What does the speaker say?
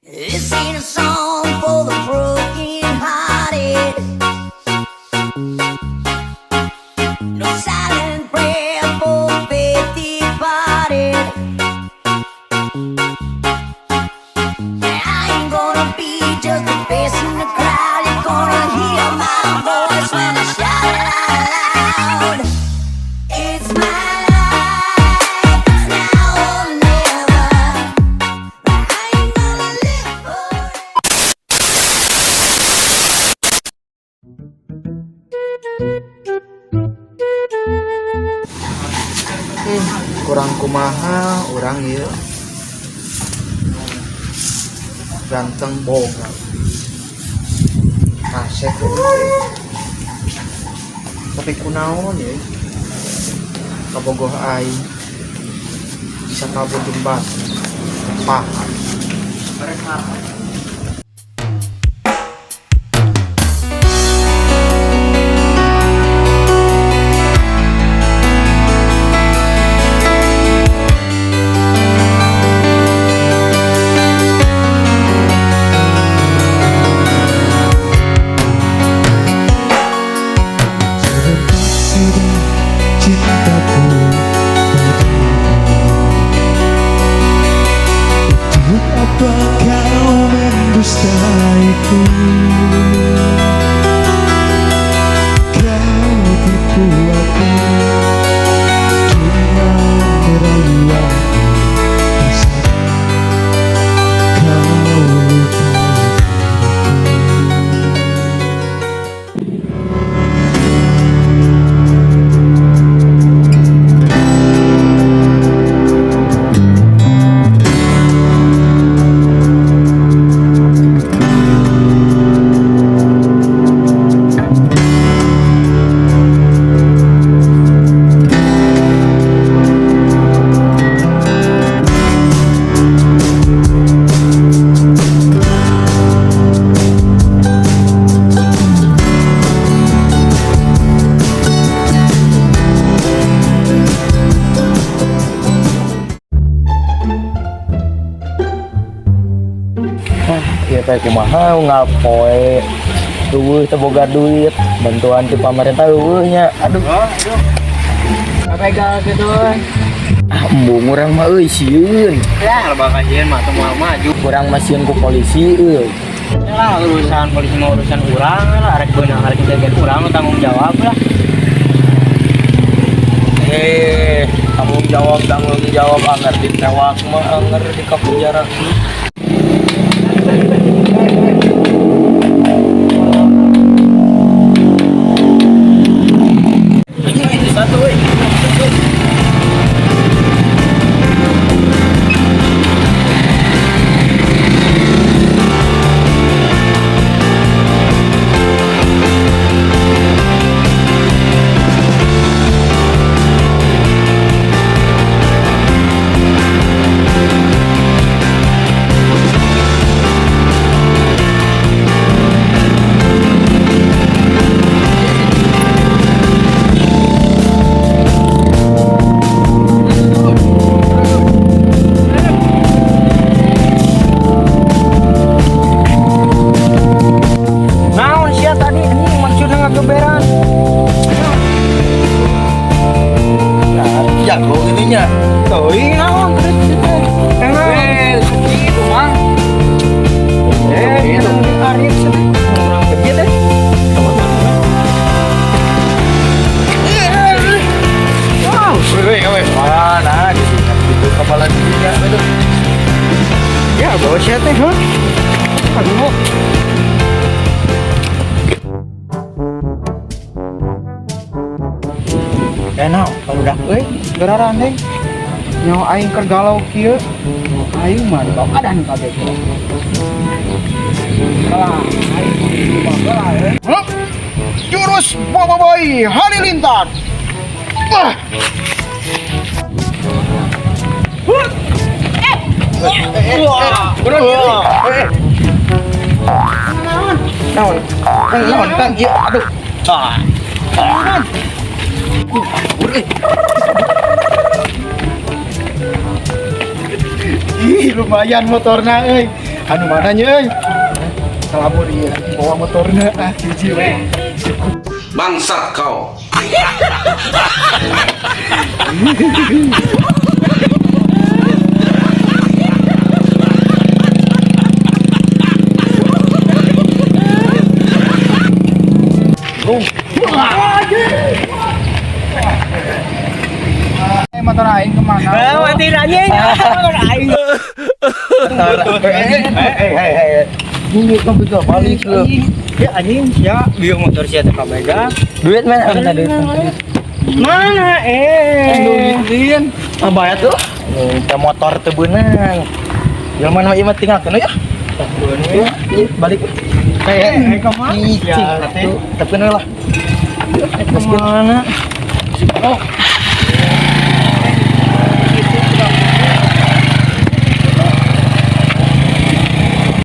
This ain't a song for the broken hearted. No silent prayer for faith departed. I ain't gonna be just a face in the crowd. You're gonna hear my voice when I shout it out loud. It's my life, it's now or never. I ain't gonna live forever. Kurang kumaha urang ieu, ganteng boga, kasep euy. Tapi kunaon ya kabogoh aing bisa kabur jembatan paham mereka. Sebentar sudah cintaku padamu. Untuk apa kau mendustaiku? Kau tipu aku dengan merayu aku. Tak sadar kau lukai aku. Ya teh kumaha ngapoe euweuh, teu boga duit, bantuan ti pamarentah euweuh nya, aduh. Apa gitu? Ah, embung urang mah euy, sieun. Ya, bakal sieun mah teu moal maju. Urang mah sieun ku polisi euy. Ya lah, urusan polisi mah urusan urang lah, arek beunang arek jaga urang nu tanggung jawab lah. Eh, tanggung jawab, tanggung jawab, anger ditewak mah anger di penjara. Satu euy. Naon sia tadi anjing maksudna ngageberan? Nah, jago ininya. Teuing naon terus teh. Eh, gitu mah. Eh, Gitu. Arif sedih. Urang kerja teh. Wow, weh, weh, wah, nah, gitu, gitu kepala dirinya, itu. Ya, bawa sia teh, heuh. Aduh. Enak, kalau udah euy, gerarandeng. Nyawa aing keur galau kieu. Aing mah dibawa adan kabeh. Kalah, aing dibawa heula euy. Hup. Jurus Boboiboy Halilintar. Wah. Wah, Eh, naon? Naon, Kang? Ieu, aduh. Ah. Euy. Ih, lumayan motorna euy. Anu mana nya euy? Kalabur ieu bawa motorna ah hiji we. Bangsat kau. Eh, motor aing kemana? Mati anjing. Aing. Eh eh eh eh. Ini kok bisa balik lu. Ya anjing sia, bieu motor sia teh kamegang. Duit mana? Minta duit. Mana eh? Duit. Ah, bayar tuh. Minta motor teu beunang. Jelema mah ieu mah tinggalkeun ya. Ya, iya, balik. Eh, kemana? Ya, tapi lah. Kemana? Oh.